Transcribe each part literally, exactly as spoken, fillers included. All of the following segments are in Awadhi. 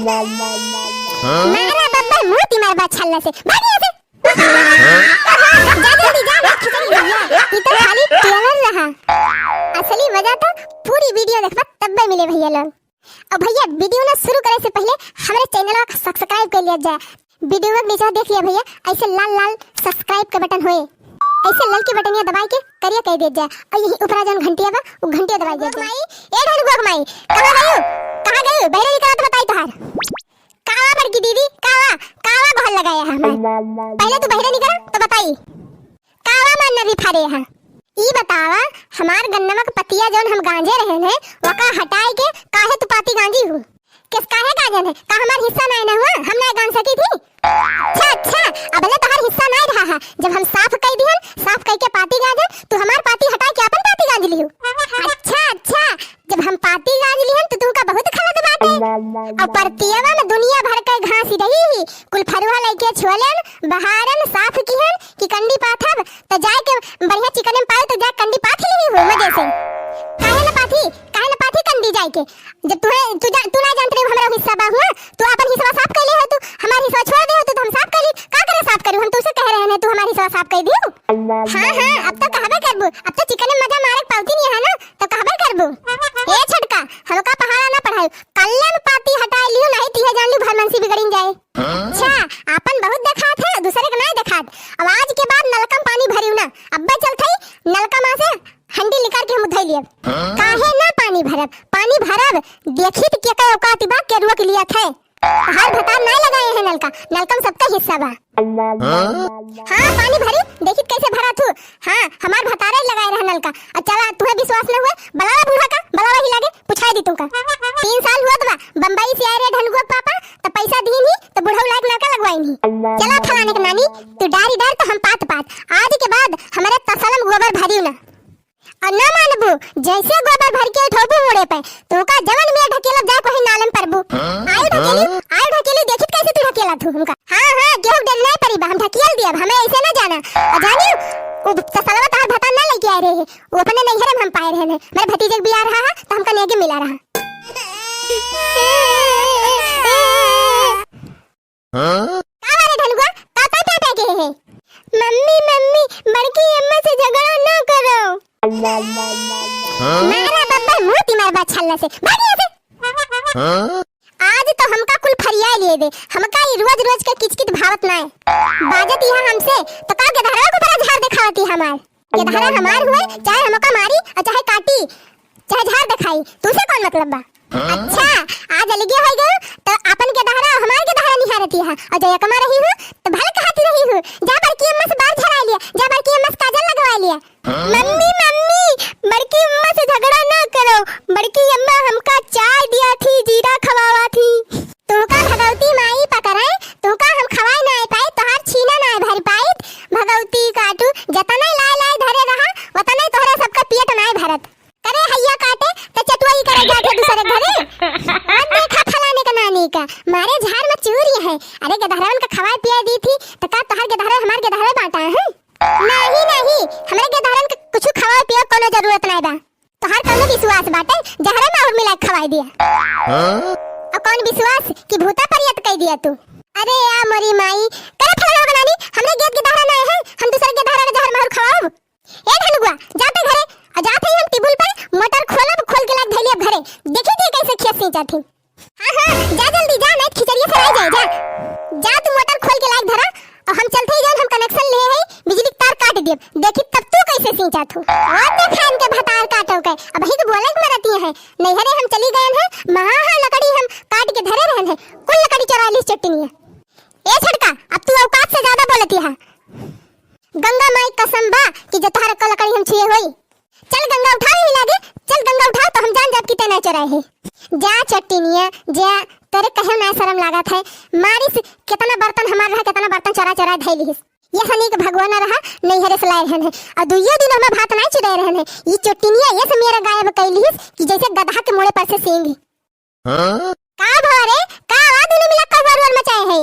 मारा बब्बा, मुंह ती मारबा छल्ला से। भाग यहाँ से। जा जल्दी जा, ना खिचड़ी भैया। ई तो खाली trailer रहा। असली मजा तो पूरी video देखबा तब्बे मिले भैया लोग। और भैया, video ना शुरू करे से पहले हमरे channel का subscribe कर लिया जाए। Video के नीचे देख लिया भैया, ऐसे लाल लाल subscribe के button होए, ऐसे ललकी बटनिया दबाई के करिया कह दिया जाए। और यही ऊपरा जौन घंटिया बा, वो घंटिया दबाई दिया जाए। माई, ए ढनगुआ के माई, कहाँ गयू? कहाँ गयू? बहरे निकला तो बताई तोहार। कावा बड़की दीदी, कावा, कावा बहल लगाया है हमार। पहले तू बहरे निकला तो बताई। कावा मार नरी फारे है। ई बतावा, हमार गन्नवा के पतिया जौन हम गांजे रहन है, वका हटाए के काहे तू पाती गांजी हू? किस काहे गांजन है? का हमार हिस्सा नाय ना हुआ? हम नाय गांज सकी थी? अच्छा, अच्छा, अबले तोहार हिस्सा नाय रहा है। जब हम साफ कई दिहन, साफ कई के पाती गांजन, तू हमार पाती हटाए के अपन पाती गांज लिहू। अच्छा, अच्छा, जब हम पाती गांज लिहन तो तुमका बहुत खलत बाटे। और परतियवा में दुनिया भर के घास रही ही, कुल फरुहा लइके छोलन, बहारन, साफ किहन कि कंडी पाथब, तो जाए के बढ़िया चिकने में पाए तो जाए कंडी पाथ लिही हो मजे से। काहे न पाथी, काहे न पाथी कंडी जाए के? जब तुहे, तू जा, तू ना जानत रहे हमरा हिस्सा बा हुआ, तू अपन हिस्सा साफ कर ले हो, तू हमार हिस्सा छोड़ दे हो, तू तो हम साफ कर ली। का करे साफ करू? हम तुझसे कह रहे हैं, तू हमार हिस्सा साफ कर दियो। हाँ, हाँ, अब तो कहबे करबू, अब तो चिकने में मजा मारे के पावती नहीं है ना, तो कहबे करबू। ए छोटका, हमका पहाड़ा ना पढ़ाई, कल्ले में पाती हटाए लियो, नहीं तीहे जान लू भरमंसी बिगड़िन जाए। अच्छा, आपन बहुत देखात है, दूसरे के नहीं देखात। अब आज के बाद नलका में पानी भरियो ना, अब्बे चलत ही नलका में से हंडी निकाल के हम उठाई लियब। काहे ना पानी भरब? पानी भरब, देखी त के के औकात बा, के रोक लिया थे। हर भतार नहीं लगाए हैं नलका, नलका में सबका हिस्सा बा। हाँ, पानी भरी, देखी कैसे भरा थू। हाँ, हमार भतारे लगाए रहे नलका। अब चला, तुम्हें विश्वास न हुए, बलावा बूढ़ा का, बलावा ही लागे, पुछाई दी तुमका। तीन साल हुआ तो बा, बम्बई से आए रहे ढनगुआ पापा, तो पैसा दीन ही, तो बुढ़ऊ लायक नलका लगवाई नहीं। चला फलाने के नानी, तू डारी डार तो हम पात पात। आज के बाद हमारे तसलम गोबर भरियो ना। और ना मानबू, जैसे गोबर भर के उठौबू मुड़े पे, तोका जवन में ढकेलब जाए कोई नालम परबू। आयु ढकेली, आयु ढकेली, देखित कैसे तू ढकेला थू हमका। हाँ, हाँ, केहू डर नहीं परी बा, हम ढकेल दियब, हमें ऐसे ना जाना। और जानी, वो तसलवा तोहार भतार ना लेके आए रहे हैं, वो अपने नैहर में हम पाए रहे हैं। मेरे भतीजे के बियाह रहा है, तो हमका नेगे मिला रहा। का बारे ढलुआ? का पाई पाई के है? मम्मी, मम्मी, बड़की अम्मा से झगड़ा ना करो। मारा बब्बा, मुंह ती मारबा छल्ला से। भाग यहाँ से। आज तो हमका कुल फरिया लिए दे। हमका ई रोज रोज के किचकिच भावत नाय। बाजत यहाँ हमसे, तो का गदहरवा को बड़ा झार दिखावती हमार। गदहरा हमार हुए, चाहे हमका मारी और चाहे काटी, चाहे झार दिखाई, तुसे कौन मतलब बा? अच्छा, आज अलगे हो गयो, तो अपन गदहरा और हमार गदहरा निहारती है, और जो एकमा रही हूँ, तो भले कहती रही हूँ, जा बड़की अम्मा से बार झरा लिया, जा बड़की अम्मा से काजल लगवा लिया। मम्मी, मम्मी, बड़की अम्मा से झगड़ा ना करो, बड़की अम्मा हमका चाय दिया थी, जीरा खवावा थी। तुमका भगवती माई पकड़े, तुमका हम खवाए ना पाए, तोहार छीना ना भर पाइत, भगवती काटू, जतने लाए लाए धरे रहा, वतने तोहरे सबका पेट ना भरत। करे हैया काटे, त चटुआई करे जात है दूसरे घरे। आ देखा फलाने का नानी का, मारे झार में चूरी है। अरे गदहरवन का खवाए पिया दी थी, त का तोहार गदहरा हमार गदहरा बांटा है? नहीं, नहीं, हमरे गदहरन के कुछ खवाए पिया कोनो जरूरत नहीं बा। तोहार कोनो विश्वास बाटे, जहरे में और मिला के खवाए दिया। और कौन विश्वास कि भूता परियत कह दिया तू? अरे या मोरी माई, करे फलाना का नानी, हमरे गेद गदहरा नहीं है, हम दूसरे गदहरा के जहर माहुर खवाओ। ए ढलुआ, जाते घरे, आ जाते ही हम टेबुल पर मोटर खोलब, खोल के लाग धैली अब घरे। देखी थी कैसे खेत सींचा थी। हाँ, हाँ, जा जल्दी जा, नहीं खिचड़िया सराय जाए, जा। जा तू मोटर खोल के लाग धरा, और हम चलते ही जान हम कनेक्शन ले है, बिजली के तार काट दिए। देखी तब तू कैसे सींचा थू। और देखान के भतार काटो के, अब ही के बोले के मरती है। नहीं हरे हम चली गए हैं, महा हाँ लकड़ी हम काट के धरे रहन है, कुल लकड़ी चोरा ली चट्टनी है। ए छोटका, अब तू औकात से ज्यादा बोलती है। गंगा माई कसम बा कि जो तोहर अक्कल लकड़ी हम छुए होई। चल गंगा उठाओ ही लागे, चल गंगा उठाओ तो हम जान जाब कि ते ना चोराए है। जा चट्टिनिया, जा, तोरे कहे ना शर्म लागत है। मारिस कितना बर्तन हमार रहा, कितना बर्तन चोरा चोरा धै लिहिस। ये सनी के भगवान रहा, नहीं हरे सलाए रहन है। और दुइयो दिन हमें भात नहीं चुराए रहन है। ये चट्टिनिया ये से मेरा गायब कई लिहिस कि जैसे गधा के मोड़े पर से सींग। हाँ? का भा रे? का आवाज दुनो मिला कहुआ रोल मचाए है?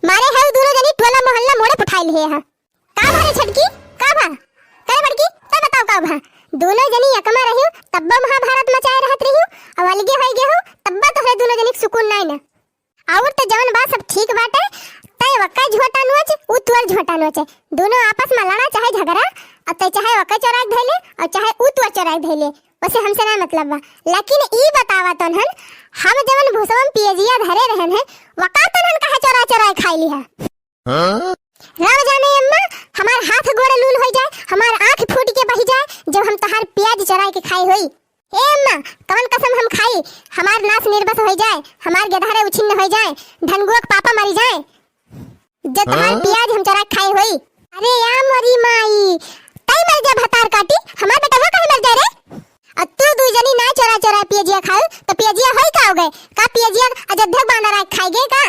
मारे है उ दुनो जनी टोला मोहल्ला मोड़े पुठाई लिए है। का भा रे छटकी? का भा? करे बड़की, तब बताओ का भा? दुनो जनी एकमा रहियो, तब्बा महाभारत मचाए रहत रहियो, अब अलगे होई गए हो, तब्बा तोहरे दुनो जनी के सुकून नाई ना। और त जवन बा सब ठीक बाटे, तै वक्का झोटा नोच, उ तोर झोटा नोचे। दुनो आपस में लड़ा चाहे झगड़ा, और तै चाहे वक्का चोराइ के धइले, और चाहे उ तोर चोराइ के धइले। वसे हमसे ना मतलब बा। लेकिन ई बतावा तोन्हन, हम जवन भुसवा में पियजिया धरे रहन है, वक्का तोन्हन काहे चोरा चोराइ खाइ लिहा? हाँ? रब जाने अम्मा, हमार हाथ गोड़ लूल होइ जाए, हमार आँख फूट के बहि जाए, जब हम तोहार पियाज चोराइ के खाइ होई। ए अम्मा, कवन कसम हम खाई, हमार नास निर्बस होइ जाए, हमार गेदहरे उछिन्न होइ जाए, धनगुआ के पापा मरि जाए, जब तोहार हाँ? पियाज हम चोराइ के खाइ होई। अरे या मोरी माई, तै मर जा भतार काटी, हमार बेटवा काहे मर जाए रे? आ तू दुइ जनी ना चोरा चोरा पियजिया खाउ, त पियजिया होई का हो गए? का पियजिया अयोध्या के बानर आके खाइ गए का?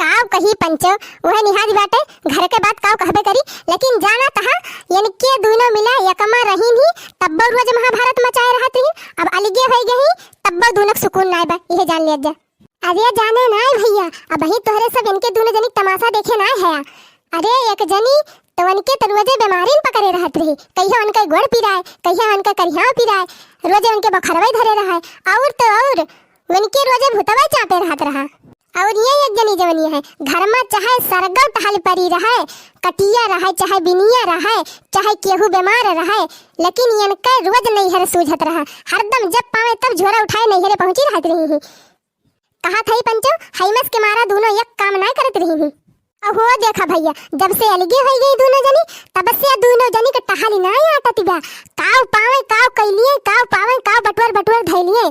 काव कही पंचो, उहे निहाज बाटे, घर के बात काव कहबे करी, लेकिन जाना तहा, इनके दुनो मिला एकमा रहीन ही, तब्बो रोज महाभारत मचाए रहत रहीन, अब अलगे होइ गई, तब्बो दुनो के सुकून नाय बा, इहे जान लिया जा। अरे जाने नाय भैया, अबही तोहरे सब इनके दुनो जनी के तमाशा देखे नाय है। अरे एक जनी तो इनके तो रोजे बीमारी में पकड़े रहत रही, कहिया इनके गोड़ पिराए, कहिया इनके करिहाव पिराए, रोजे इनके बखरवा धरे रहा है, और तो और उनके रोजे भूतवा चापे रहत रहा। और ये एक जनी जवनी है, घर में चाहे सरगव टहल परी रहे, कटिया रहे, चाहे बिनिया रहे, चाहे केहू बीमार रहे, लेकिन इनके रोज नैहर सूझत रहा। हरदम जब पावे तब झोरा उठाए नैहरे पहुंची रहत रही ही। कहा थई पंचो, हैमस के मारा दुनो एक काम नाय करत रही ही। अहो देखा भैया, जब से अलगे होइ गई दुनो जनी, तब से दुनो जनी के टहली नाय आटत बा। काव पावे, काव कैलिए, काव पावे, काव बटुअर बटुअर धैलिए।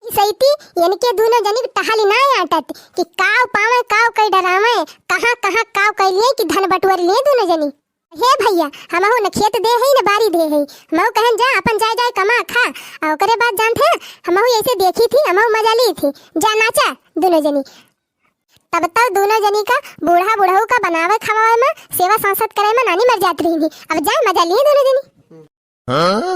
ई सैती इनके दुनो जनी के टहली नाय आटत कि काव पावे, काव कई डरावे, कहाँ कहाँ काव कैलिए कि धन बटुअर लिए दुनो जनी। हे भैया, हमहू न खेत दे है न बारी दे है, हमहू कहन जा अपन जाए जाए कमा खा। आ ओकरे बाद जानत है, हमहू ऐसे देखी थी, हमहू मजा ली थी, जा नाचा दुनो जनी। तब तक दुनो जनी का बूढ़ा बुढ़ऊ का बनावे खवावे में, सेवा सांसत करे में नानी मर जात रही थी। अब जाए मजा लिए दुनो जनी। हाँ?